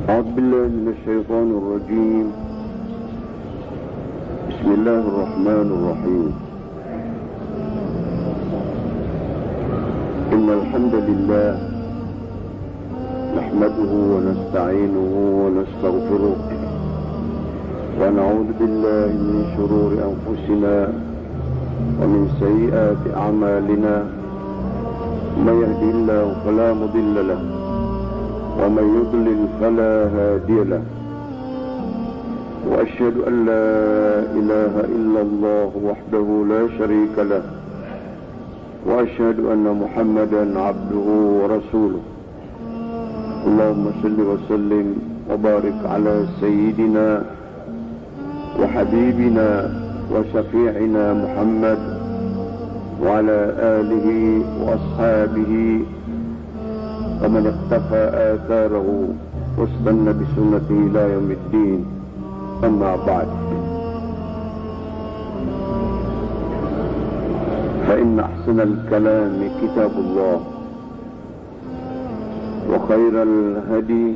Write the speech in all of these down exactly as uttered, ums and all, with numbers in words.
أعوذ بالله من الشيطان الرجيم. بسم الله الرحمن الرحيم. إن الحمد لله نحمده ونستعينه ونستغفره، ونعوذ بالله من شرور أنفسنا ومن سيئات أعمالنا. من يهده الله فلا مضل له، ومن يضلل فلا هادي له. وأشهد أن لا إله إلا الله وحده لا شريك له، وأشهد أن محمدا عبده ورسوله. اللهم صل وسلم وبارك على سيدنا وحبيبنا وشفيعنا محمد وعلى آله وأصحابه ومن اقتفى آثاره واستن بسنته إلى يوم الدين. أما بعد، فإن أحسن الكلام كتاب الله، وخير الهدي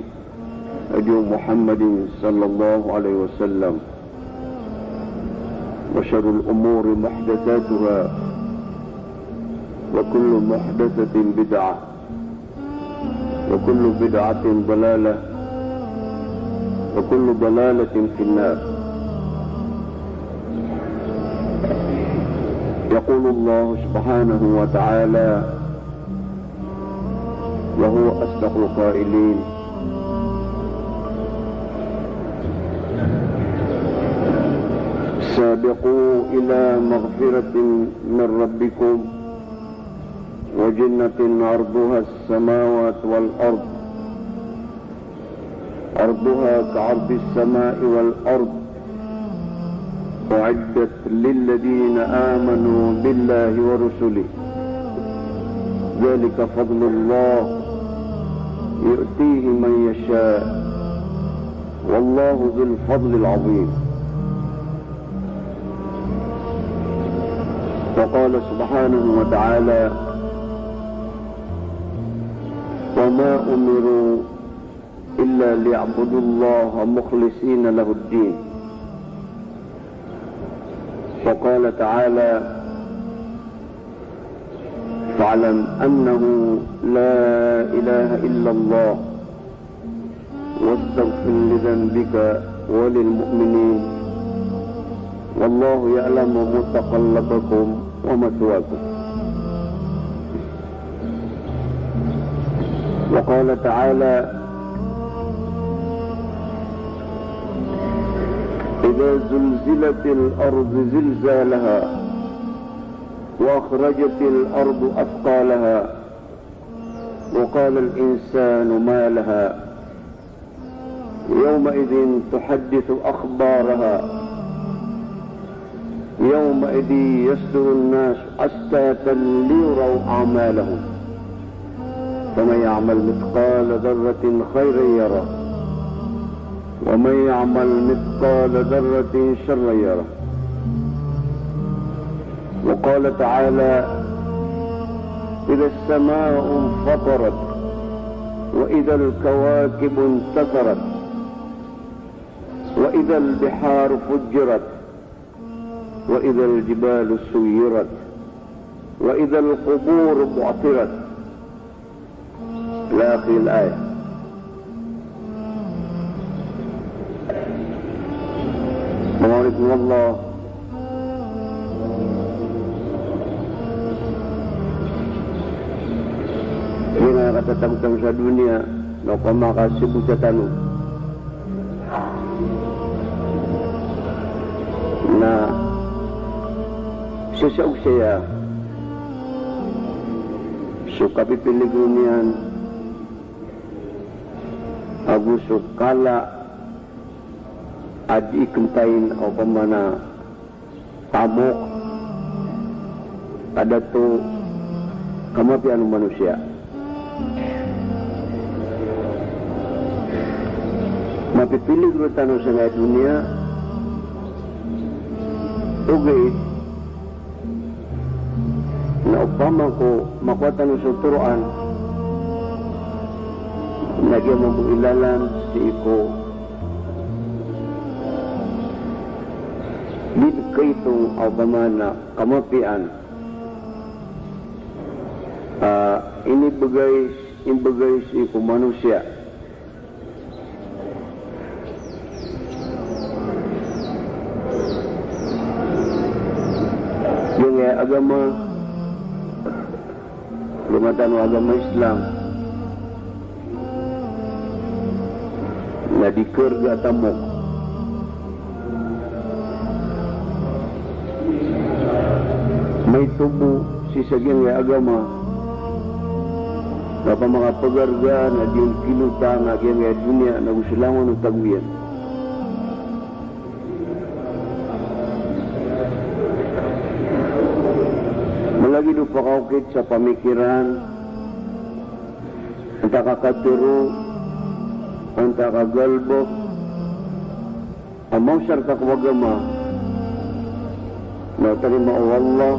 هدي محمد صلى الله عليه وسلم، وشر الأمور محدثاتها، وكل محدثة بدعة، وكل بدعة ضلالة، وكل ضلالة في النار. يقول الله سبحانه وتعالى، وهو أصدق القائلين: سابقوا إلى مغفرة من ربكم وجنة عرضها السماوات والأرض، عرضها كعرض السماء والأرض، أعدت للذين آمنوا بالله ورسله، ذلك فضل الله يؤتيه من يشاء، والله ذو الفضل العظيم. وقال سبحانه وتعالى: وما أمروا إلا ليعبدوا الله مخلصين له الدين. وقال تعالى: فاعلم أنه لا إله إلا الله واستغفر لذنبك وللمؤمنين والله يعلم متقلبكم ومثواكم. وقال تعالى: إذا زلزلت الأرض زلزالها وأخرجت الأرض أثقالها وقال الإنسان ما لها يومئذ تحدث أخبارها يومئذ يصدر الناس أشتاتا ليروا أعمالهم فمن يعمل مثقال ذرة خيرا يره ومن يعمل مثقال ذرة شرا يره. وقال تعالى: إذا السماء انفطرت وإذا الكواكب انتثرت وإذا البحار فجرت وإذا الجبال سيرت وإذا القبور بعثرت. Ila akhiril ayah. Manga oripn o Allah, giyangkaya katatago tano sa doniya na opama ka sibota tano na sasaog saya so kapipiligro niyan ago so kala a di kentayin a opama na tamok a dato kamapiya o manosiya. Mapipiligro tano sangkaya doniya, ogaid na opama ko makowa tano so toroan, Na giya mambo i lalan sii ko di kaitong a opama na kamapiyaan a inibgay, inibgay sii ko manosiya. Giyangkaya agama, giyangkaya agama Islam, na di karga a tamok. Maitobo sii sa giyangkaya agama na pamakapagarga na di on kinota na giyangkaya doniya na go so langon o tago iyan. Malagid o pakaokit sa pamikiran, antaa ka katharo, antaa ka galbk, a maosar ka ko agama, na tarima o Allah,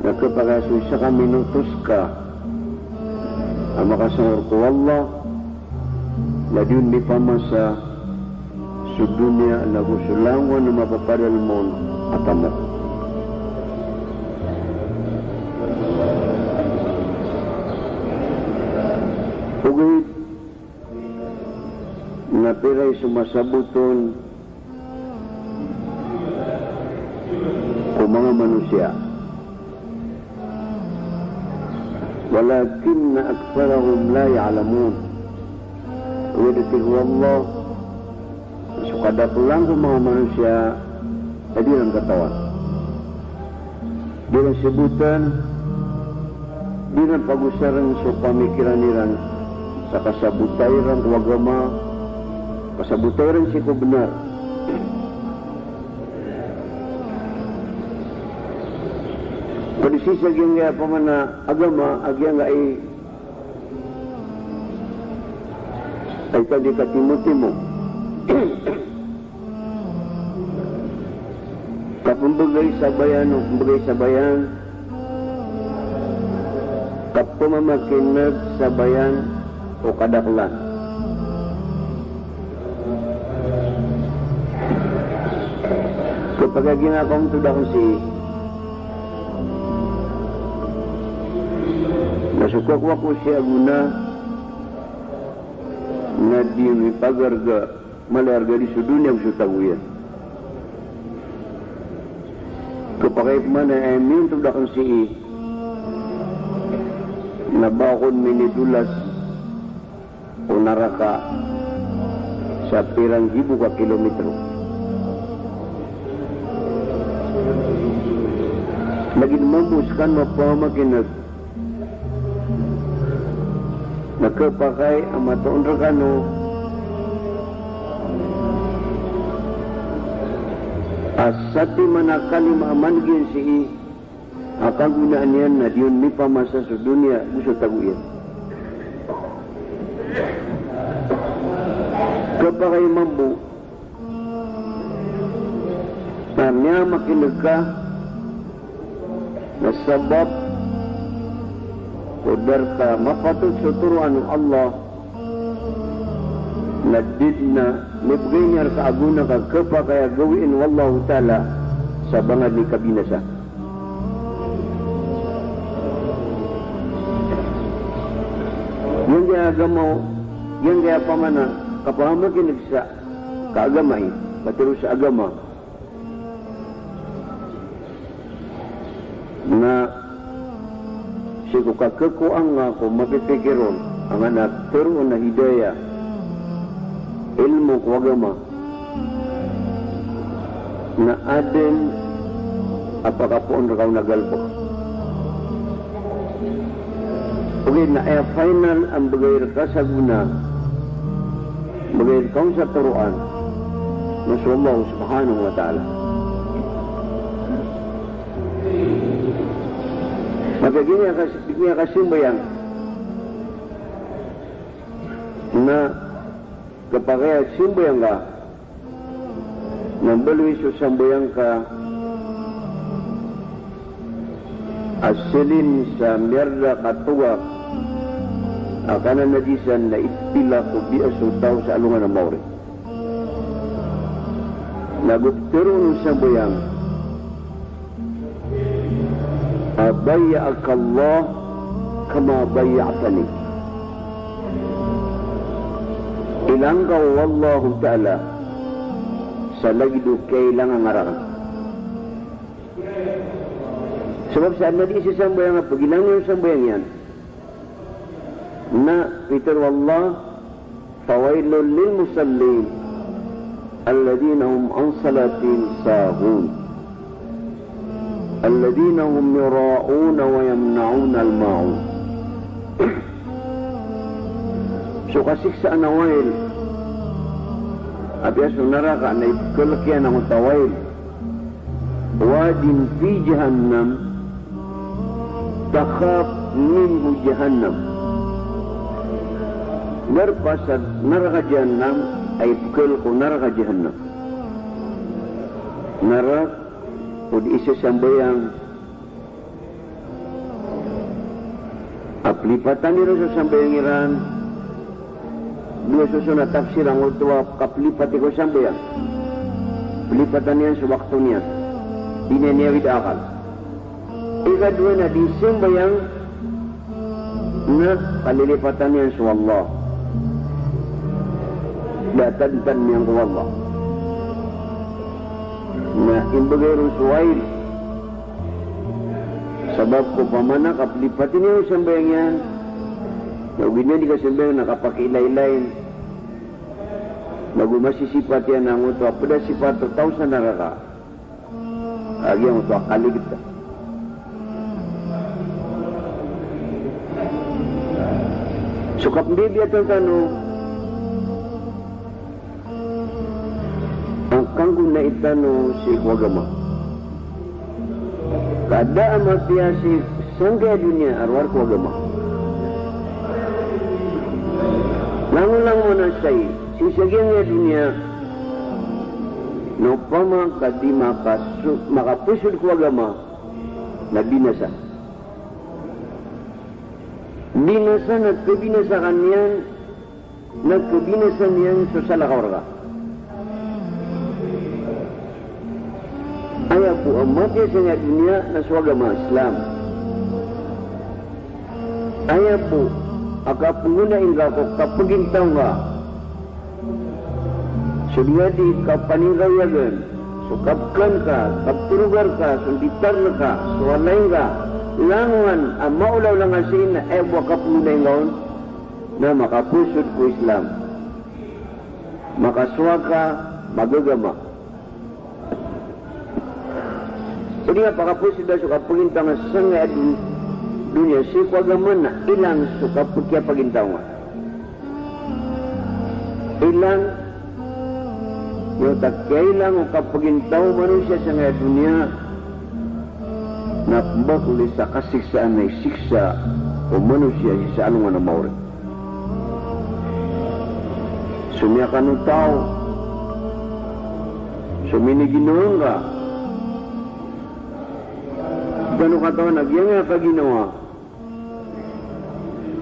na khapakay a so isa ka minotos ka a makasangor ko Allah, na di on mipamasa so doniya na go so langon a mapapadalm on a tamok. Ogaid na piray so masabot on ko manga manosiya. Walakinna aktharahum la ya'lamun. Ogaid a tig o Allah, so kadaklan ko manga manosiya na di iran katawan. Di iran sabotan, di iran pagosarn so pamikiran iran, sa kasabota iran ko agama, kasabota iran sii ko bnar. Pd sii sa giyangkaya pman a agama a giyangkai a itan di katimotimo. Kapmbgay sabayan o pmbgay sabayan, kapmamakin'g sabayan o kadaklan. Khapakay a giyangkaya kaonto da kon sii na so kakowa ko sii a gona na di mipagarga, mala arga di so doniya go so tago iyan. Khapakay pman a aya miyonto da kon sii na ba kon minidolas o naraka sa pirang gibo ka kilometro. Lagid mambo skano a pamamakin'g na khapakay a matoon rkano a satiman a kalima a man'g iyan sii a kagonaan iyan na di on mipamasa so doniya go so tago iyan. Khapakay mambo na miyamakin'g ka na sabap ko da rka mapatot so toroan o Allah, na di dn a mibgay niyan rka a gona ka khapakay a gawii o Allahu Ta'ala sa bangad i kabinasa. Giyangkaya agama, giyangkaya pman a kapamakin'g sa kaagama i, katharo sa agama. Na sii ko kakhakowa angka ko mapipikir on, angkanan a tharoon a hidayah, ilmo ko agama, na adn a pakapoon rka on a galbk. Ogaid na aya final a mbgay rka sa gona, mbgay rka on sa toroan, na so Allah subhanahu wa ta'ala. Mapagingaya ka, gingaya ka sambayang. Na khapakay a sambayang ka, na mbaloy so sambayang ka a slin sa miyarda ka togak Akan a na di san na ipila ko biya so taw sa alongan a maori. Na go ptharoon o sambayang a, "Bayya'aka Allah kama bayya'tani." Ilang ka o Allahu Ta'ala sa lagid o kiyailanga ngka rakn. Sabap sa adn a di isa sambayang a pagilangan o sambayang iyan. Na pitharo o Allah, "Fawailul lil musallin, alladhina hum an salatihim sahun, alladhina hum yura'un wa yamna'unal ma'un." So kasiksaan a wail, apiya so naraka na ipkhalk iyan angkoto a wail. Wadin fi jahannam, takhaf minhu jahannam. Darpa sa naraka jahannam a ipkhalk o naraka jahannam. Naraka o di isa sambayang a plipatan iran so sambayang iran. Dowa soson a tafsir angkoto a kaplipati ko sambayang. Plipatan iyan so wakto niyan. Di niyan iyawid a akal. Ikadowa na di sambayang na kalilipatan iyan so Allah. Da tadntad iyan ko Allah. Na imbgay ron so wail. Sabap ko pamana kaplipati niyan o sambayang iyan, na ogaid na di kasambayang na kapakiilailay, na go masisipat iyan angkoto a pd a sipat o taw sa naraka. Agi angkoto a kaligtan. So kapmbibiyatan tano, angkanggonai tano sii ko agama. Ka da a mapiya sii sangkaya doniya a rowar ko agama. Langolangon a sai sii sa giyangkaya doniya na opama ka di makaso-, makapasod ko agama na binasa. Binasa na kabinasa ka niyan na kabinasa niyan so salakaw rka. Aya bo a mapiya sangkaya doniya na so agama Islam. Aya bo a kapnggonai ngka ko kapagintaw ngka, so di a di kapaningkawiyagan, so kapkan ka, kaptorogar ka, so nditar ka, so walay ngka, langowan a maolaola ngka sii na aya bo a kapnggonai ngka on na makapasod ko Islam. Makasowa ka, magagama. Odi na pakapasod a so kapagintaw ngka sangkaya dun-, doniya sii ko agama na ilang so kap-, kiyapagintaw ngka. Ilang, iyo ta kiyailang o kapagintaw o manosiya sangkaya doniya, na pmbakl sa kasiksaan a isiksa o manosiya sii sa alongan a maori. So miyakan o taw, so miniginawa ngka, di tano katawan a giyangkaya kaginawa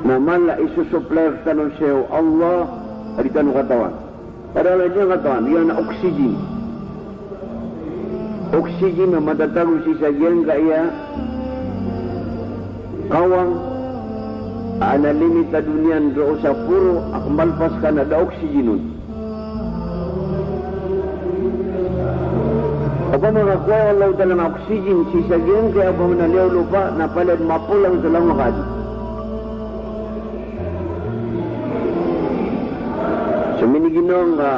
na mala i so supply rktano sii o Allah a di tano katawan. Padahal a di tano katawan, giyanan a oxygen. Oxygen a matatago sii sa giyangkaya kawang a na-limit a doniya roo sa poro a kmbalpas ka na da oxygen on. Opama ka kowaa o Allahu Ta'ala na oxygen sii sa giyangkaya opama na liyawaw o lopa na palaya mapolang so langowan ka adi. So miniginawa ngka,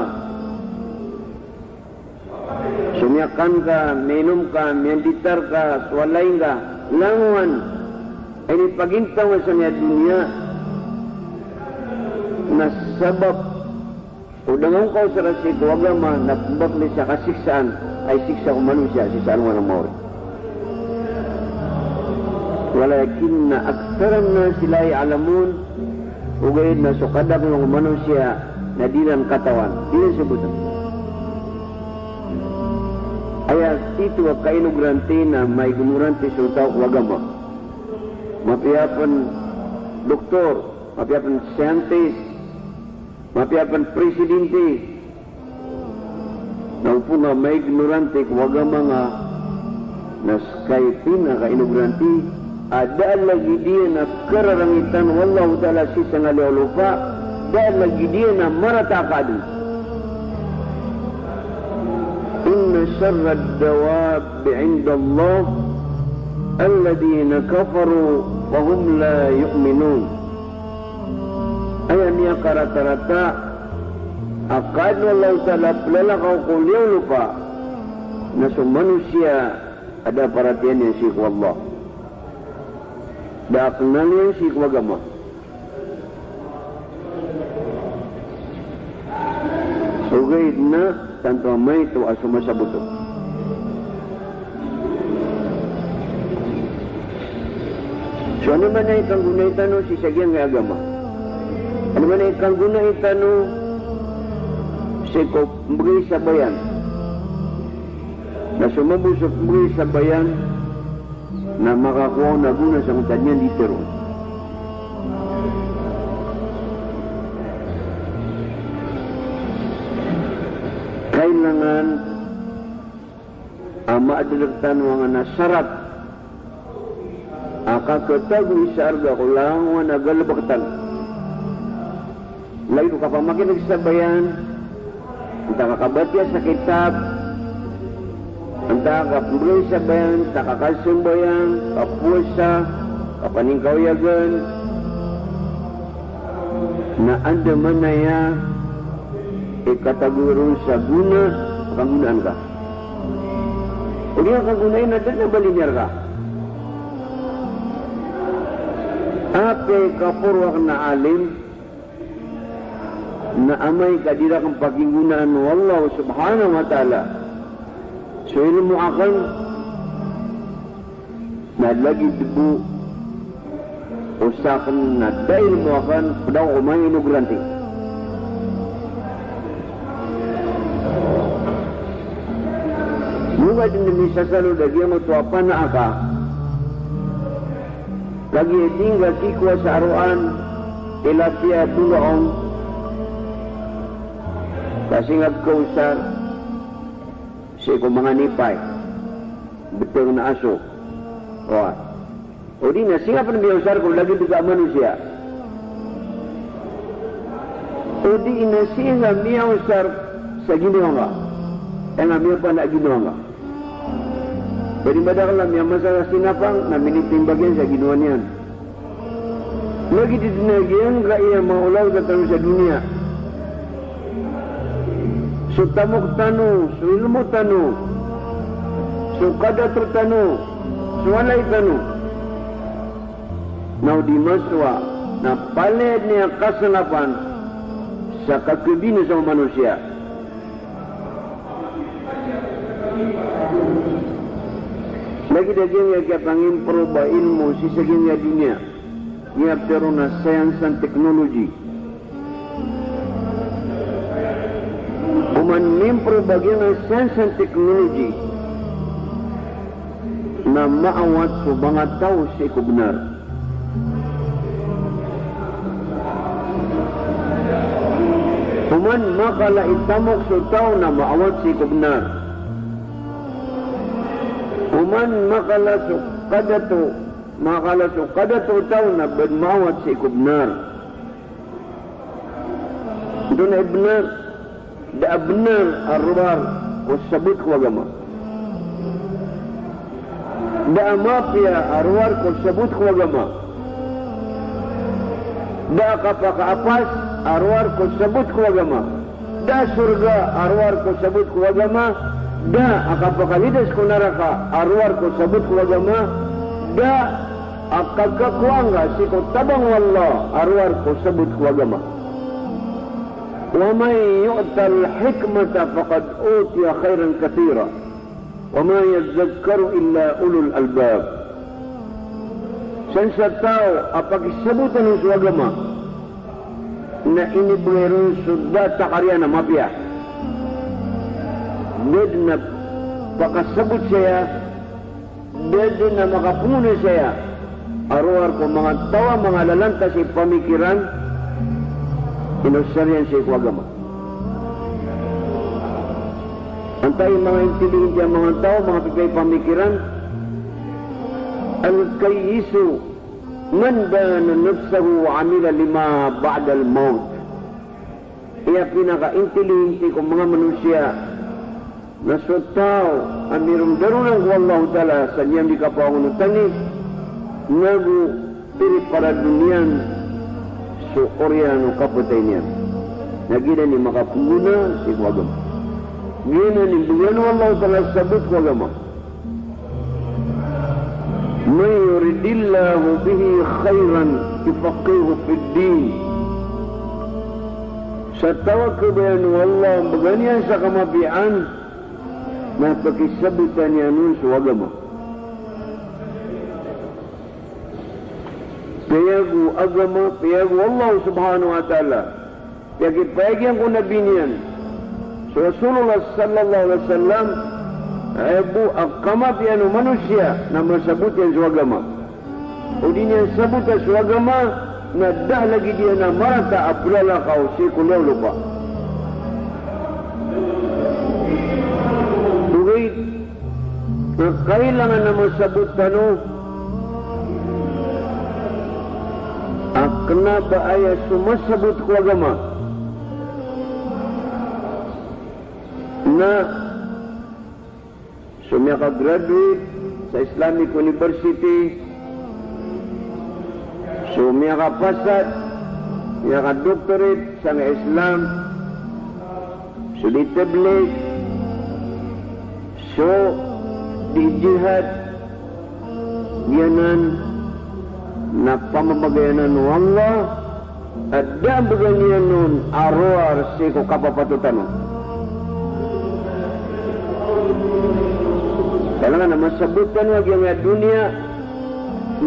so miyakan ka, miyanom ka, miyanditar ka, so walay ngka, langowan a inipagintaw ngka sangkaya doniya na sabap o da ngka on kaosara sii ko agama na pmbakl sa kasiksaan a isiksa ko manosiya sii sa alongan a maori. Walakinna aktharan nasi la ya'lamun, ogaid na so kadaklan o manosiya na di ran katawan, di ran sabotn. Aya tito a kainogrante na maignorante so taw ko agama. Mapiya pn doktor, Mapiya pn scientist, mapiya pn presidente, na opama ka maignorante ko agama nga, na ska i pn a kainogrante, a da a lagid iyan a kararangitan o Allahu Ta'ala sii sa ngaliyaw o lopa, da a lagid iyan a marata a kaadn. Inna sharrad dawabbi indallahi alladhina kafaru fahum la yu'minun. Aya miyakaratarata a kaadn o Allahu Ta'ala a plalakaw ko liyaw o lopa na so manosiya a da a paratiyaya niyan sii ko Allah, da a knal iyan sii ko agama. Ogaid na tanto a maito a so masabot on. So andamanaya i kanggonai tano sii sa giyangkai a agama. Andamanaya i kanggonai tano sii ko pmbgay sa bayan. Na so mambo so pmbgay sa bayan na makakowa on a gona sangkoto a niyan di tharoon. Kailangan a maadn rktano angkanan a sarat a kakatago i sa arga ko langowan a galbk tano. Lagid o kapamakin'g sa bayan, antaa ka kabatiya sa kitab, antaa ka kapmbgay sa bayan, antaa ka kasambayang, kapowasa, kapaningkawiyagan, na andamanaya i katago ron sa gona a kanggonaan ka. O di na kanggonai na da dn a bali niyan rka. Apiya i kaporo akn a alim, na amay ka di rakn pakinggonaan o Allah subhanahu wa ta'ala so ilmo akn, na lagid bo o sakn na da ilmo akn, pd ako ko maignorante. Ogaid na misasalod a giyangkoto a panaa ka, kagiya di ngka kikowa sa aroan, tilapia, tolaong, ka sii ngka pkhaosar sii ko manga nipay, btng na aso. Oway. O di na sii ngka pn miyaosar ko lagid ka a manosiya. O di na sii ngka miyaosar sa ginawa ngka. Aya ngka miyapanaa a ginawa ngka. Ba di madakl a miyamasa sa sinapang na minitimbag iyan sa ginawa niyan. Lagid dn a giyangkaya maolaola tano sa doniya. So tamok tano, so ilmo tano, so kadato tano, so walay tano, na o di masowa na palaya dn a kasngkapan sa kakhabinasa o manosiya. Lagid a giyangkaya kiyapangimprove a ilmo sii sa giyangkaya doniya, giyangkaya pitharo on a science and technology. Oman mimprove a giyangkaya science and technology na maawat so manga taw sii ko bnar. Oman makala i tamok so taw na maawat sii ko bnar. Oman makala so kadato, makala so kadato o taw na ba dn maawat sii ko bnar. Antonaa i bnar? Da a bnar a rowar ko sabot ko agama. Da a mapiya a rowar ko sabot ko agama. Da a kapakaapas a rowar ko sabot ko agama. Da a sorga a rowar ko sabot ko agama. Da a kapakalidas ko naraka a rowar ko sabot ko agama. Da a kakakowa ngka sii ko tabang o Allah a rowar ko sabot ko agama. Wa man yu'tal hikmata faqad utiya khairan kathira, wa ma yadhakkaru illa ulul albab. San sa taw a pakisabotan on so agama, na inibgay ron so datar a kariyan a mapiya. Da dn a pakasabot saya, da dn a makapoon saya a rowar ko manga taw a manga lalantas i pamikiran, inosar iyan sii ko agama. Antaa i manga intelligent a manga taw, manga pipiya i pamikiran, al-kayyisu man dana nafsahu wa amila lima ba'dal mawt. Aya pinaka-intelligent ko manga manosiya na so taw a mirondaronan ko Allahu Ta'ala sa giyangkai a kapaonotani, nago piriparado niyan so oriyan o kapatay niyan. Na giyanan i makapnggona sii ko agama. Giyanan i mbgan o Allahu Ta'ala sabot ko agama. Man yuridillahu bihi khairan yufaqqihhu fid din. Sa taw a kabayaan o Allah a mbgan iyan sa kamapiyaan, na pakisabotan iyan on so agama. Piyag o agama, piyag o Allah subhanahu wa ta'ala. Piyakipayag iyan ko Nabi niyan, so Rasulullah sallallahu alaihi wasallam, a aya bo a kamapiyaan o manosiya na masabot iyan so agama. O di niyan sabota so agama, na da a lagid iyan a marata a plalakaw sii ko liyawaw lopa. Ogaid na kailangan a masabot tano a kna ba aya so masabot ko agama na so miyaka-graduate sa Islamic University, so miyakapasad, miyaka-doctorate sangkai a Islam, so di tabligh, so di jihad, giyanan na pamamagayanan o Allah a da a mbgan iyan on a rowar sii ko kapapatotan on. Kailangan a masabot tano a giyangkai a doniya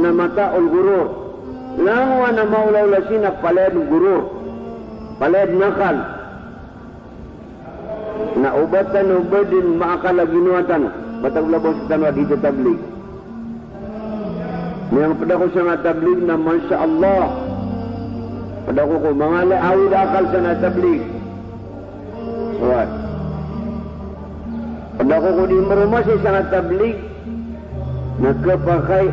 na mata'ul ghurur. Langowan a maolaola sii na palaya dn ghurur, palaya dn akal. Na o ba tano badn maakal a ginawa tano, ba tano labaw sktano a di tatablig. Miyangpd ako sangkai a tablig na masha Allah. Pd ako ko manga lawid a akal sangkai a tablig. Oway. Pd ako ko di mromasi sangkai a tablig na khapakay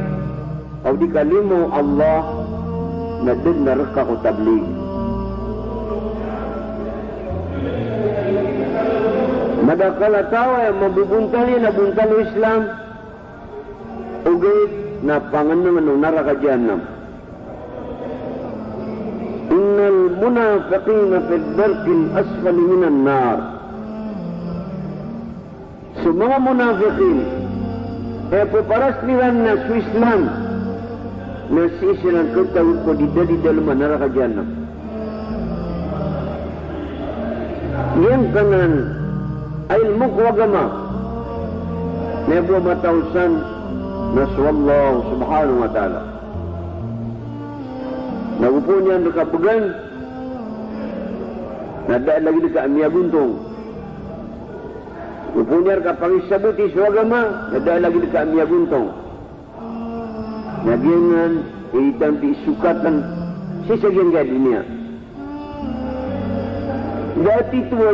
a o di kalimo o Allah na da dn a rk ko tablig. Madakl a taw a mabobontal iyan a bontal o Islam, ogaid na pangnngn o naraka Jahannam. Innal munafiqina fid darkil asfali minan nar. So manga munafiqin, aya ppharasln iran na so Islam, na sii siran khatawi ko di da di dalm a naraka Jahannam. Giyangkanan a ilmo ko agama, na aya bo a matao san na so Allah subhanahu wa ta'ala. Na go pn iyan rka bgan, na da lagid ka a miyagontong. Go pn iyan rka pangisaboti so agama, na da lagid ka a miyagontong. Na giyanan i tanto i sokatan sii sa giyangkai a doniya. Da a tito a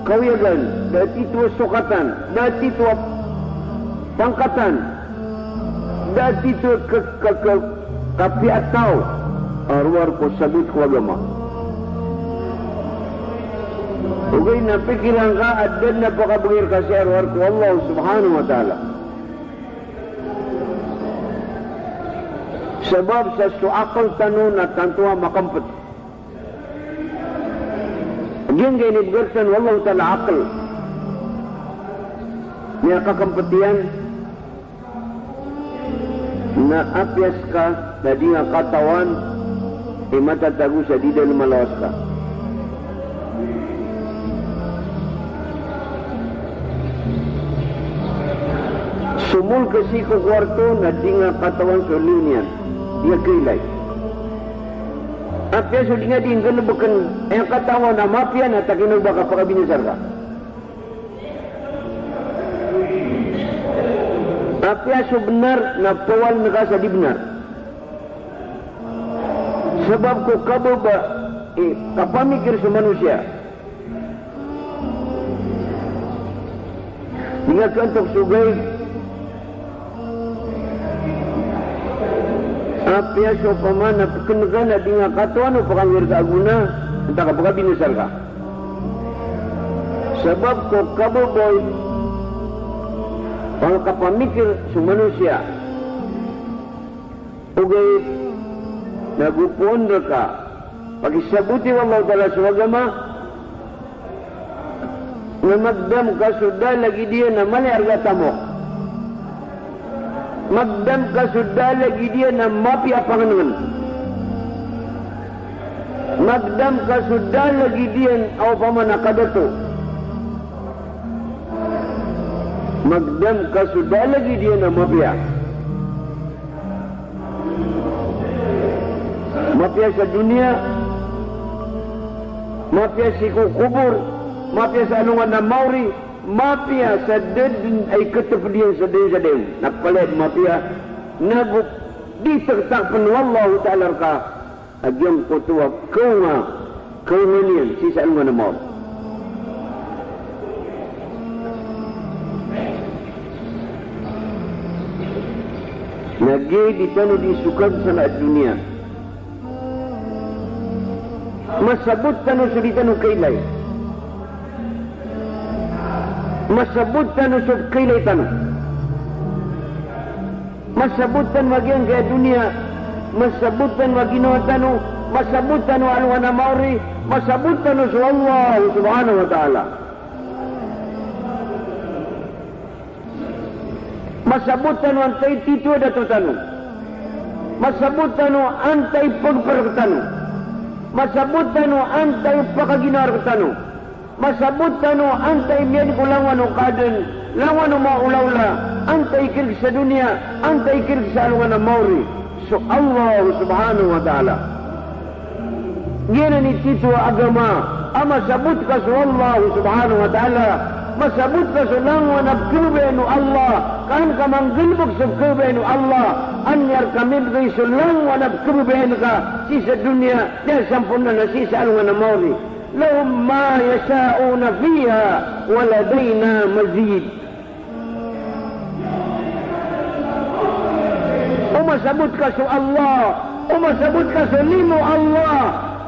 kawiyagan, da a tito a sokatan, da a tito a pangkatan, da a tito a ka, ka, ka, kapiya a taw a rowar ko sabot ko agama. Ogaid na pikiran ka a da dn a pakabgay rka sii a rowar ko Allah subhanahu wa ta'ala. Sabap sa so akl tano na tanto a makmpt. Giyangkai a inibgay rktano o Allahu ta'ala a akl. Miyakakmpt iyan na apiya ska na di nga katawan i matatago sa di dalm a lawas ka. Somol ka sii ko kowarto na di nga katawan so liyo niyan. Di nga kailay. Apiya so di nga di nggalbkn, aya katawan a mapiya na takino ba kapakabinasa rka. Apiya so bnar na pawaln ka sa di bnar. Sabap ko kababa, eh, kapamikir so manosiya. Di nga kaantok so gaib. Apiya so opama na pkn ka na di nga katoon o pkangir ka a gona, antaa ka pkabinasa rka. Sabap ko kababa o pangkapamikir so manosiya. Ogaid na go poon rka, pakisaboti o Allahu Ta'ala so agama, na magdam ka so da a lagid iyan a mala i arga a tamok. Magdam ka so da a lagid iyan a mapiya a pangnngn. Magdam ka so da a lagid iyan a opama na kadato. Magdam ka so da a lagid iyan a mapiya. Mapiya sa doniya, mapiya sii ko kobor, mapiya sa alongan a maori, mapiya sa da dn a ikatpd iyan sa dayon sa dayon. Na palaya mapiya, na go di tktapn o Allahu Ta'ala rka a giyangkoto a kaonga, kaonga niyan sii sa alongan a maori. Na giya i di tano di sokad sangkai a doniya. Masabot tano so di tano kailay. Masabot tano so kailay tano. Masabot tano a giyangkaya doniya, masabot tano a ginawa tano, masabot tano a alongan a maori, masabot tano so Allah subhanahu wa ta'ala. Masabot tano antaa i tito a dato tano. Masabot tano antaa i pagpr rktano. Masabot tano antaa i pakaginawa rktano. Masabot tano antaa i miyadi ko langowan o kaadn, langowan o maolaola, antaa i kirig sa doniya, antaa i kirig sa alongan a maori. So Allah subhanahu wa ta'ala. Giyanan i tito a agama a masabot ka so Allah subhanahu wa ta'ala. Masabot ka so langowan a pkhababayaan o Allah. Ka an ka manggalbk so pkhababayaan o Allah, an aya rka mibgay so langowan a pkhababayaan ka sii sa doniya, na samporna na sii sa alongan a maori. Lahum ma yasha'una fiha wa ladayna mazid. O masabot ka so Allah, o masabot ka so limo o Allah,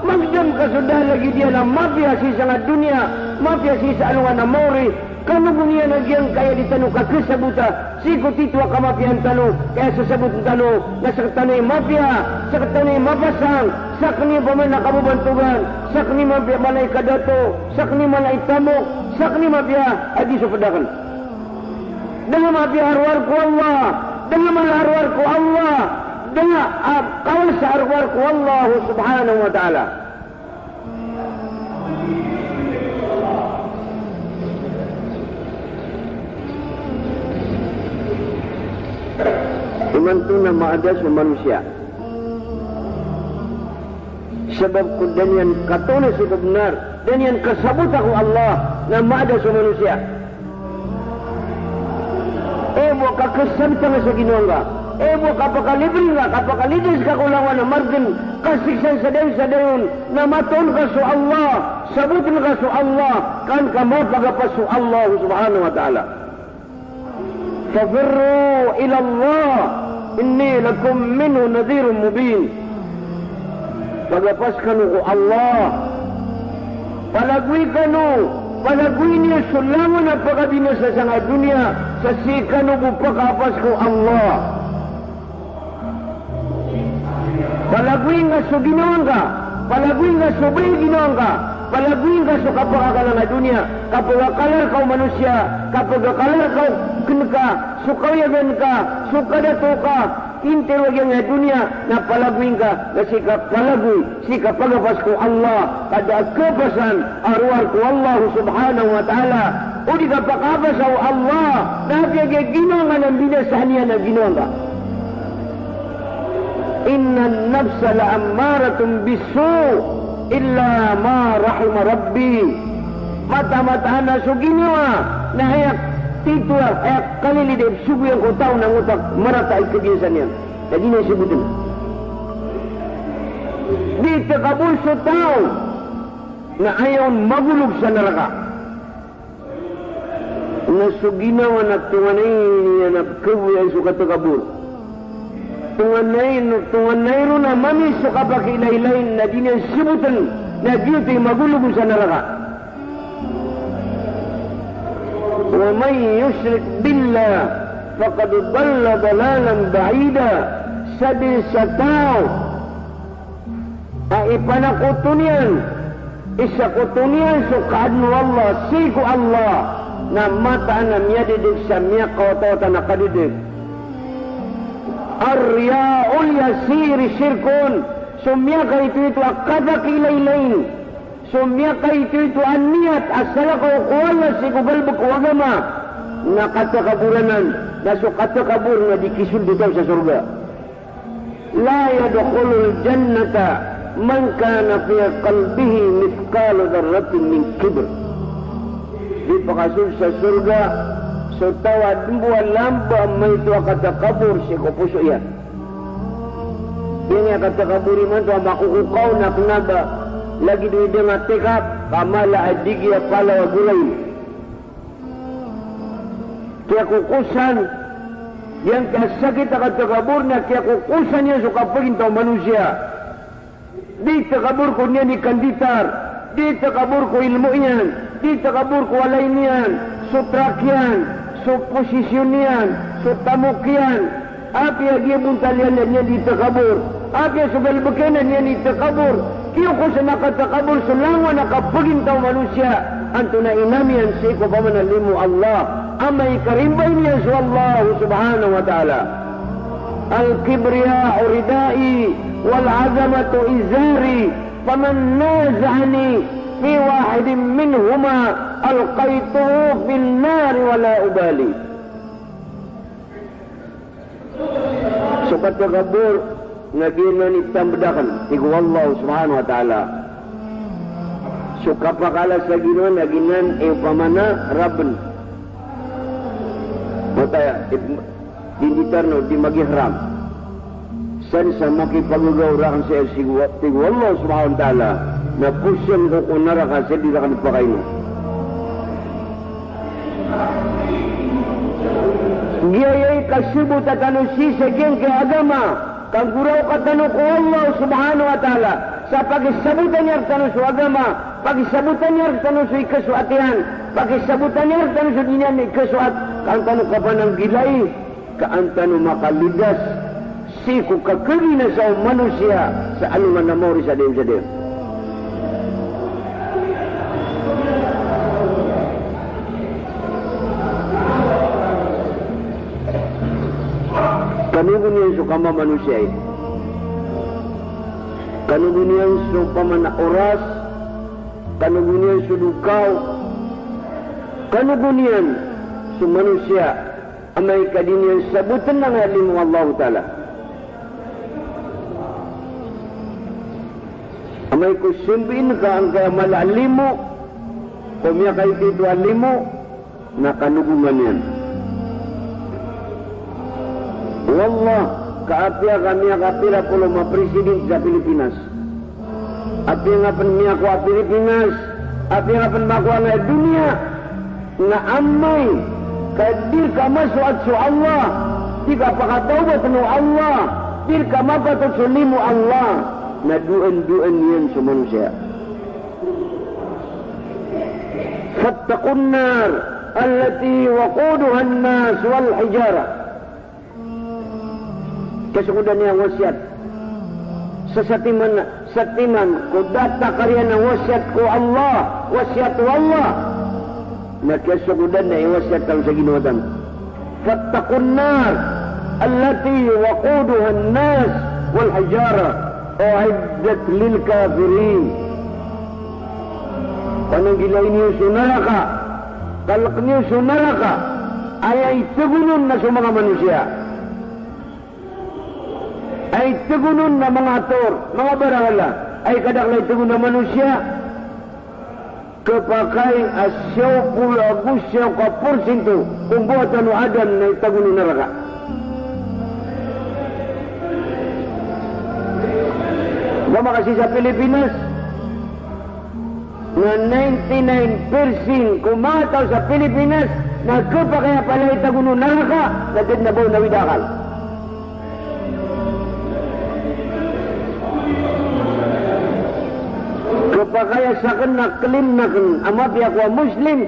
magdam ka so da a lagid iyan a mapiya sii sangkai a doniya, mapiya sii sa alongan a maori, kanogon iyan a giyangkaya di tano kakasabota sii ko tito a kamapiyaan tano, ka aya sasabotn tano na sktano i mapiya, sktano i mapasang, sakn i opama na kababantogan, sakn i mapiya mala i kadato, sakn i mala i tamok, sakn i mapiya a di so pd akn. Da a mapiya a rowar ko Allah, da a mala a rowar ko Allah, da a kawasa a rowar ko Allah subhanahu wa ta'ala. Imanto na maada so manosiya. Sabap ko da niyan katoona so kabnar, da niyan kasabota ko Allah, na maada so manosiya. Aya bo a kakasabta ngka sa ginawa ngka, aya bo a kapakalibri ngka, kapakalidas ka ko langowan a margn, kasiksa sa dayon sa dayon, na matoon ka so Allah, sabotn ka so Allah, ka an ka mapagapas so Allah subhanahu wa ta'ala. Fafirru ila Allah, inni lakum minhu nadhirun mubin. Pagapas kano ko Allah. Palagoy kano, palagoy niyo so langon a pakabinasa sangkai a doniya, sa sii kano bo pakapas ko Allah. Palagoy ngka so ginawa ngka, palagoy ngka so baya ginawa ngka, palagoy ngka so kapakakala ngka a doniya, kapagakala rka o manosiya, kapagakala rka o kn ka, so kawiyagan ka, so kadato ka, intiro a giyangkaya doniya, na palagoy ngka, na sii ka palagoy, sii ka pagapas ko Allah, ka da a kapasan a rowar ko Allah subhanahu wa ta'ala. O di ka pakapasa o Allah, na apiya giya ginawa ngka na mbinasaan iyan a ginawa ngka. Innan nafsa la ammaratun bissu' illa ma rahima Rabbi. Mataan-mataan a so ginawa na aya tito a, aya kalilid a ipsogo iyan ko taw na ngoto a marata i kabinasa niyan. Lagid iyan a sabotn. Di takabor so taw na aya on magolog sa naraka. Na so ginawa na tonganay niyan a pkhababayaan so katakabor. Tonganay, no tonganay ron a mamis so kapakiilaylay na di niyan sabotn na giyoto i magolog sa naraka. Wa man yushrik billah faqad dalla dalalan ba'ida. Sadn sa taw a ipanakoto niyan, isakoto niyan so kaadn o Allah, sii ko Allah, na mataan a miyadedeg sa miyakawatawata na kadedeg. Ar-riya'ul yasir shirkun, so miyakaitoito a kapakiilaylay, so miyakaitoito a niyat a salakaw ko Allah sii ko galbk o agama, na katakabor anan, na so katakabor na di kisold o taw sa sorga. La yadkhulul jannata man kana fi qalbihi mithqalu dharratin min kibr. Di pakasold sa sorga so taw a dn bo a lamba a maito a katakabor sii ko poso iyan. Giyangkai a katakabor imanto a makokokaw na kna ba lagid o idang a tekak ka mala a digi a palaw a gorail. Kiyakokosan, giyangkai a sakit a katakabor na kiyakokosan iyan so kapagintaw o manosiya. Di takabor ko niyan i kanditar, di takabor ko ilmo iyan, di takabor ko walay niyan, so trak iyan, so posisyon iyan, so tamok iyan, apiya giya bontal iyan na niyan di takabor, apiya so galbk iyan na niyan di takabor. Kiyokosan a katakabor so langowan a kapagintaw o manosiya. Antonaa i inam iyan sii ko opama na limo o Allah? Amay ka rimbay niyan so Allah subhanahu wa ta'ala. Al-kibriya'u ridai wal-'azamatu izari, faman naza'ani fi wahidin minhuma alqaituhu fin nari wa la ubali. So katakabor na giyanan i tambd akn, tig o Allah subhanahu wa ta'ala. So kapakala sa ginawa na giyanan i opama na rabn. Mataya, ib-, di, di tarno, di magihram. San sa makipagagaw rakn saya, tig o, tig o Allah subhanahu wa ta'ala, na posn ko ko naraka sa di rakn pakaino. Giyaya i kasabota tano sii sa giyangkai a agama, kanggoraoka tano ko Allah subhanahu wa ta'ala, sa pakisabotan iyan rktano so agama, pakisabotan iyan rktano so ikaso atiyan, pakisabotan iyan rktano so di niyan ikaso at, ka an tano kapananggilai, ka an tano makalidas sii ko kakabinasa o manosiya sa alongan a maori sa dn sa dn. Kanogon iyan so kamamanosiya i. Kanogon iyan so opama na oras, kanogon iyan so dokaw, kanogon iyan so manosiya. Amay ka di niyan sabotn angkaya limo o Allahu Ta'ala. Amay ko sambiin ka angkaya mala a limo, ko miyakaitoito a limo, na kanogongan iyan. Wallah, ka apiya ka miyakapira polo a president sa Pilipinas. Apiya nga pn miyakowa a Pilipinas, apiya nga pn makowa angkaya doniya, na amay ka di rka masoat so Allah, di ka pakatawbatn o Allah, di rka mapatot so limo o Allah, na doan-doan iyan so manosiya. Fattaqun nar allati waquduhan nas wal hijarah. Kiyasokodan iyan a wasiyat. Sa satiman, satiman ko datar iyan a wasiyat ko Allah, wasiyat o Allah. Na kiyasokodan iyan a wasiyat tano sa ginawa tano. Fattaqun nar allati waquduhan nas wal hijarah, u'iddat lil kafirin. Pananggilai niyo so naraka, kalk niyo so naraka, aya itagon on na so manga manosiya. Aya itagon on na manga ator, manga barangala, aya kadakl a itagon a manosiya, kapakay a siyaw polo ago siyaw ka porsinto ko mbawataan o Adam na itagon o naraka. Opama ka sii sa Pilipinas, na ninety-nine percent ko manga taw sa Pilipinas na khapakay a palaya i tagon o naraka, na da dn a ba on awid a akal. Khapakay a sakn na claim akn a mapiya ako a Muslim,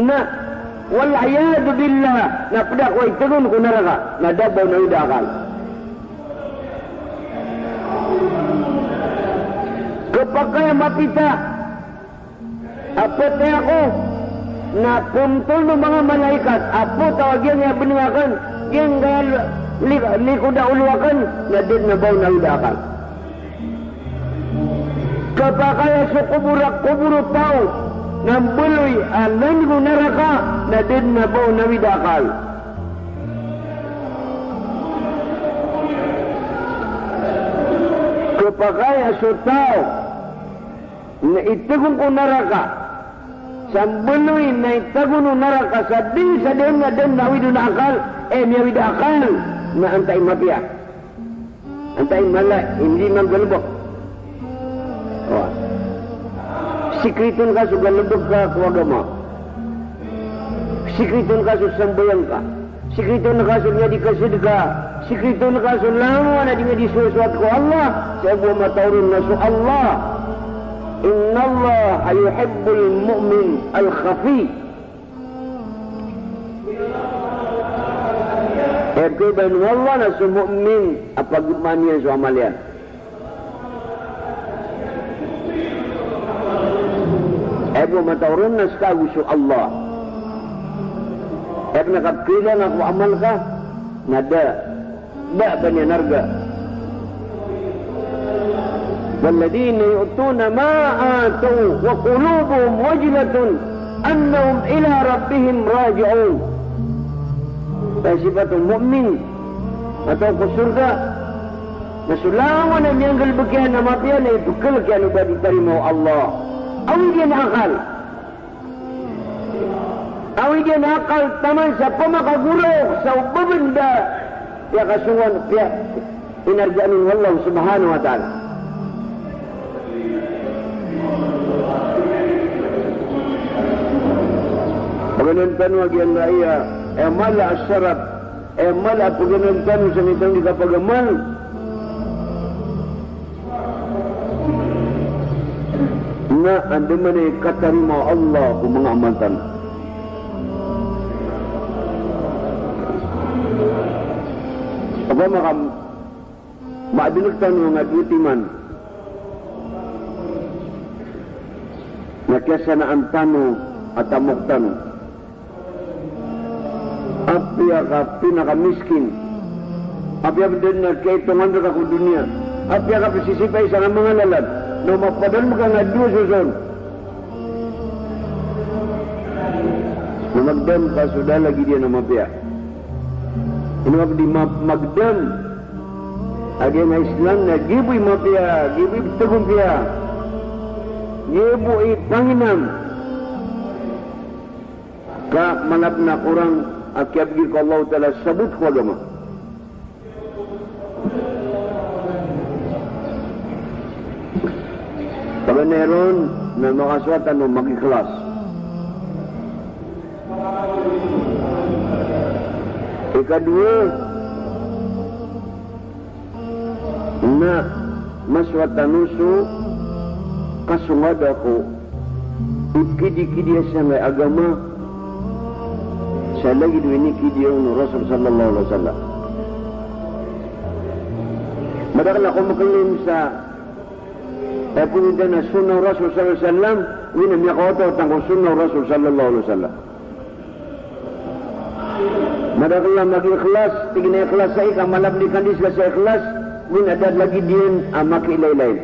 na wal iyadhu billah, na pd ako i tagon ko naraka, na da a ba on awid a akal. Khapakay a mapita a patay ako, na pmtoln o manga malaikat a pota a giyangkaya bnng akn, giyangkaya li-, likod a olo akn, na da dn a ba on awid a akal. Khapakay a so kobor a kobor o taw na mbaloy a lagid o naraka, na da dn a ba on awid a akal. Khapakay a so taw na itagon ko naraka sa mbaloy na itagon o naraka sa di sa dn a da dn a awid on a akal, e, miyawid a akal, na antaa i mapiya. Antaa i mala i di manggalbk. Wa. Sikriton ka so galbk ka ko agama. Sikriton ka so sambayang ka. Sikriton ka so miyadi ka sadka. Sikriton ka so langon a di nga di sowasowat ko Allah. Sa bo mataw ron na so Allah. Innallaha yuhibbul mu'min al-khafi. Aya khabayan o Allah na so mu'min a pagmaan iyan so amal iyan. Aya bo mataw ron na ska ago so Allah. Aya kna kapkhailay nga ko amal ka, na da, da a ba niyan arga. Walladhina yu'tuna ma ataw wa qulubuhum wajilatun annahum ila rabbihim raji'un. Aya sipat o mu'min a taw ko sorga na so langon a miyanggalbk iyan a mapiya na ipkhalk iyan o ba di tarimaa o Allah. Awid iyan a akal. Awid iyan a akal taman sa pamakagoraok sa o ba bnda piyakasongowan, piya-, inargaan on o Allah subhanahu wa ta'ala. Paganan tano a giyangkaya, e, mala a sarap, e, mala a paganan tano sa mitang di kapagamal. Na andamanaya i katarima o Allah ko manga amal tano. Opama ka maadn rktano a nga dowa timan na kiyasanaan tano a tamok tano. Apiya ka pinakamiskin, apiya pd na kaitongan rka ko doniya, apiya ka psisipay sa manga lalan, na o mapadalm ka nga dowa soson, na magdam ka so da a lagid iyan a mapiya. Ino ka di ma-, magdam a giya nga Islam na giya bo i mapiya, giya bo i ptgompiya, giya bo i panginam. Ka mala pn a korang a kiyabgi ko Allah Ta'ala sabot ko agama. Paganay ron na makasowa tano magikhlas. Ikadowa, na masowa tano so kasongada ko ipkidikidi a sangkai a agama sa lagid o inikidiya on o Rasul sallallahu alaihi wasallam. Madakl a komklin sa, e, ponitan a sunnah o Rasul sallallahu alaihi wasallam, ino miyakaotawat angko sunnah o Rasul sallallahu alaihi wasallam. Madakl a magikhlas, tig iyan a ikhlas sa ika, mala pn i kandis ka sa ikhlas, ino a da a lagid iyan a makiilaylayin.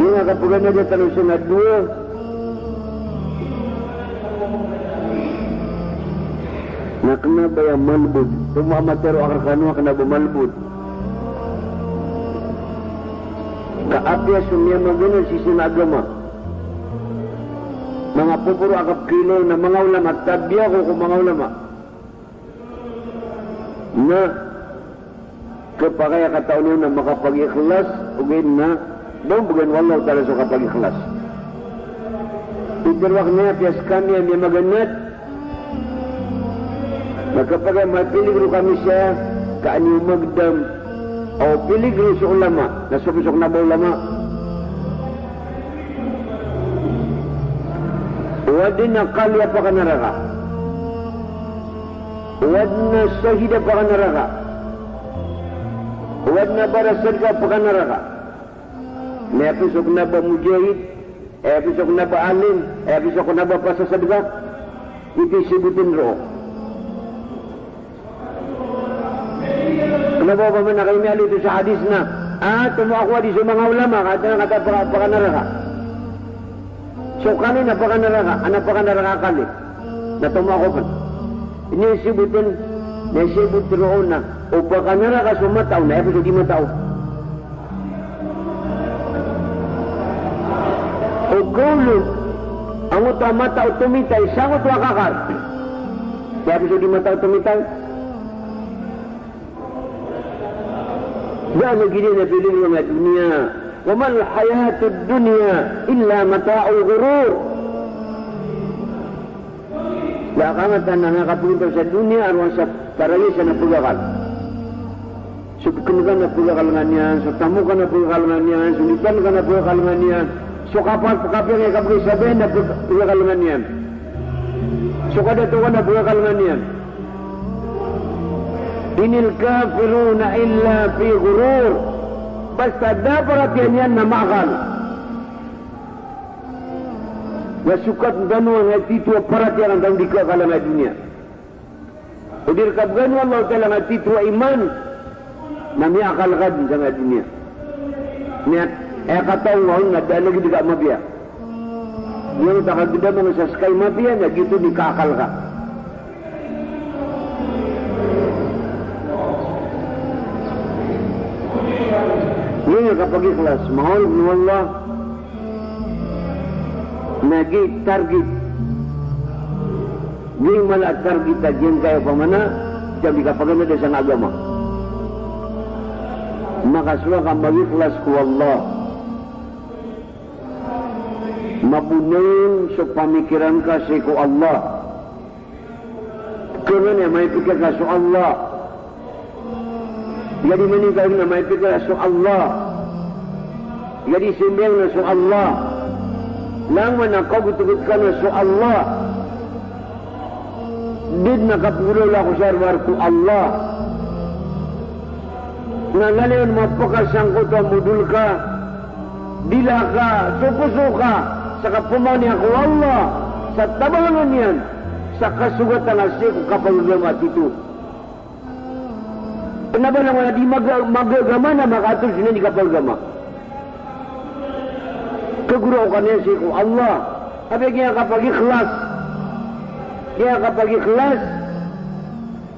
Ino a kapaganada tano sa nga dowa na kna ba aya malbod, tomo a matero akn rkano a kna ba malbod. Ka apiya so miyamaganad sii sa agama, manga poporo a kapkhailay na manga ulama, tabiya ko ko manga ulama. Na Khapakay a katao niyo na makapag-ikhlas, ogaid na da on bgan o Allah Ta'ala so kapag-ikhlas. Pitharo akn iyan a piya skami a miyamaganat na khapakay a mapiligro kami saya, ka an iyo magdam a o piligro so ulama, na so, so kna ba ulama. O adn a kali a pakanaraka. O adn a shahid a pakanaraka. O adn a barasadka a pakanaraka. Na aya pn so kna ba mujahid, aya pn so kna ba alim, aya pn so kna ba pasasadka. Ito i sibotn roo. Kna ba opama na kagiya miyaaloy oto sa hadis na, a, tomo ako a di so manga ulama, ka adn a kata paka-, pakanaraka. So kali na pakanaraka, an a pakanaraka a kali. Na tomo ako pn. Ini sibotn, na sibot roo na o pakanaraka so matao, na aya pn so di matao. O kaolog, angkoto a matao tomitay, sangkoto a kakar. Aya pn so di matao tomitay. Da a lagid iyan a piligro a doniya. Wa mal hayatud dunya illa mata'ul ghurur. Da a kangatan a miyakapagitaw sa doniya a rowar sa parahiyasan a pagakal. So bkn ka na pagakal nga niyan, so tamok ka na pagakal nga niyan, so litan ka na pagakal nga niyan, so kapal, kapiyang ka bgay sa bayan na pag-, pagakal nga niyan. So kadato ka na pagakal nga niyan. Inil kafiruna illa fi ghurur. Basta da a paratiyaya niyan na maakal. Na so katandaan on a tito a paratiyaya ka na di kaakal angkai a doniya. O di rka bgan o Allah Ta'ala angkai a tito a iman na miyaakal ka dn sangkai a doniya. Niyan, aya katao nga on na da a lagid ka a mapiya. Giyoto a kagdam angka sa ska i mapiya na giyoto i kaakal ka. Giya i kapag-ikhlas, manga oripn o Allah, na giya i target. Giya i mala a target a giyangkaya opama na, di kapaganad sa agama. Makasowa ka mag-ikhlas ko Allah. Mabonayon so pamikiran ka sii ko Allah. Kna a maipikir ka so Allah. Aya di maningka na maipikir ka so Allah. Aya di sambayang na so Allah. Langon a kagotgot ka na so Allah. Da dn a kapgolawla ko sa rowar ko Allah. Na lalayon mapakasangkoto a modol ka. Dila ka, so poso ka, sa kapamaniya ko Allah, sa tabangan iyan, sa kasogatan a sii ko kapagagama a tito. Kna ba langon a di maga-, magagama na makatoro sii ko kapagagama. Kagorao ka niyan sii ko Allah. Apiya giya kapag-ikhlas. Giya kapag-ikhlas.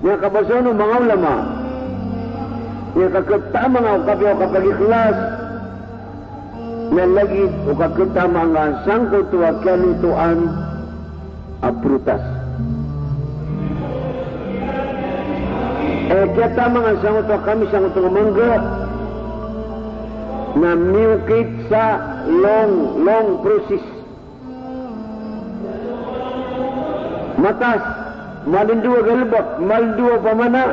Miyakabasa on o manga ulama. Miyakakataman o kapiya o kapag-ikhlas. Na lagid o kakataman angka sangkoto a kiyalotoan a prutas. Eh, kiyataman angka sangkoto a kami, sangkoto a mangga, na miyokit sa long, long process. Matas, malindog a galbk, malindog a opama na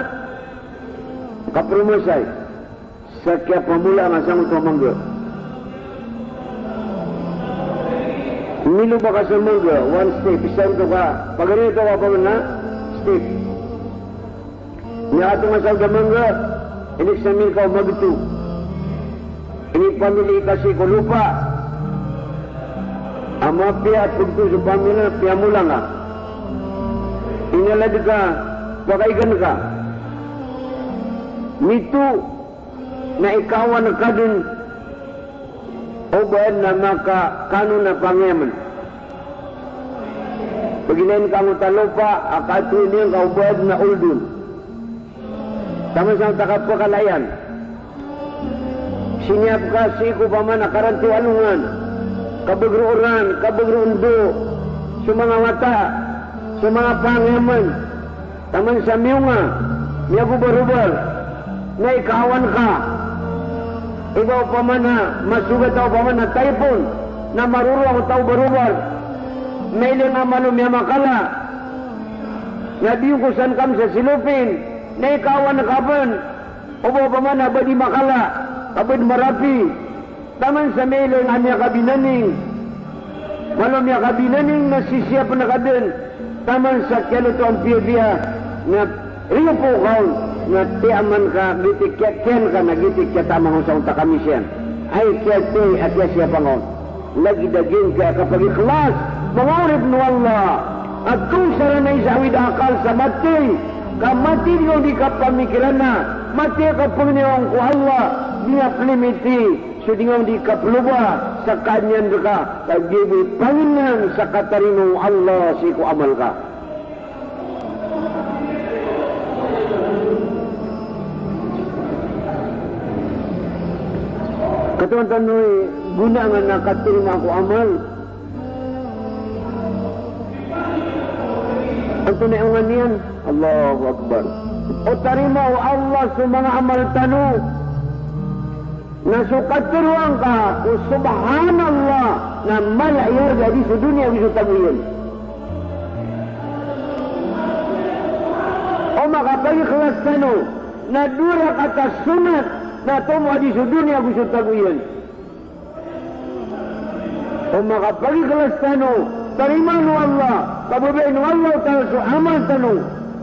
kapromasay. Sa kiyapamola angka sangkoto a mangga. Milo ba ka sa mangga, one step, isa oto ka, pagari oto ka opama na step. Miyakatonga sa oda mangga, inik sa mingka o magto. Inik pamili ka sii ko lopa. A mapiya a pagto so pamili, piyamola nga. Inalad ka, pakaigan ka. Mito, na ikawan ka dn o ba adn a makakano na pangiyaman. Pagilay ngka angkoto a lopa a katoon iyan ka o ba adn a old on. Taman sa oto a kapakalayan. Siniyap ka sii ko opama na karanto a alongan, kabagr o ran, kabagr o ndo, so manga wata, so manga pangiyaman. Taman sa miyonga, miyagobarobal. Na ikawan ka, iba opama na masogat a opama na typhoon, na maroro angkoto a obar-obar. Mailay nga malo miyamakala. Na biyongkosan ka masa silopin, na ikawan ka pn, o ba opama na ba di makala, ka ba di marapi. Taman sa mailay nga miyakabinaning. Malo miyakabinaning na sisiyapn ka dn. Taman sa kiyalotoan piyapiya na riyopo ka on, na tiyaman ka gioto i kiyakiyan ka na gioto i kiyataman ka on sa onta ka misiyan. Ay kiyatay a kiyasiyapa nga on. Lagid a giyangkaya kapagikhlas, manga oripn o Allah. A toos anan a isa a awid a akal sa mathay. Ka mathay di ngka on di kapamikirana, mathay a kapangniyawa on ko Allah, di nga plimiti. So di nga on di kaploba sa kaaniyan rka, ka giya bo i pangnaan sa katarima o Allah sii ko amal ka. Katawan tano i gona anan a katarima ko amal. Antonaa i onga niyan? Allahu Akbar. O tarima o Allah so manga amal tano. Na so katharo angka ko subhanallah na mala i arga di so doniya ago so tago iyan. O makapagikhlas tano na dowa rakaat a sonat na tomo a di so doniya ago so tago iyan. O makapagikhlas tano, tarimaan o Allah, kababayaan o Allah Ta'ala so amal tano,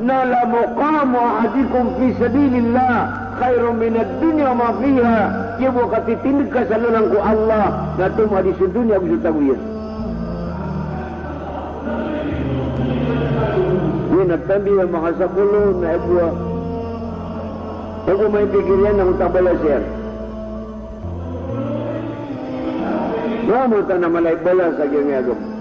na la maqamu ahadikum fi sabilillah khairun minad dunya wa ma fiha. Giya bo a katitindg ka sa lalan ko Allah, na tomo a di so doniya ago so tago iyan. Iyan a tambi a makasapolo na aya bo a, aya bo a maipikir iyan na onta a balas iyan. Mama ta na mala i balas a giyangkaya agama.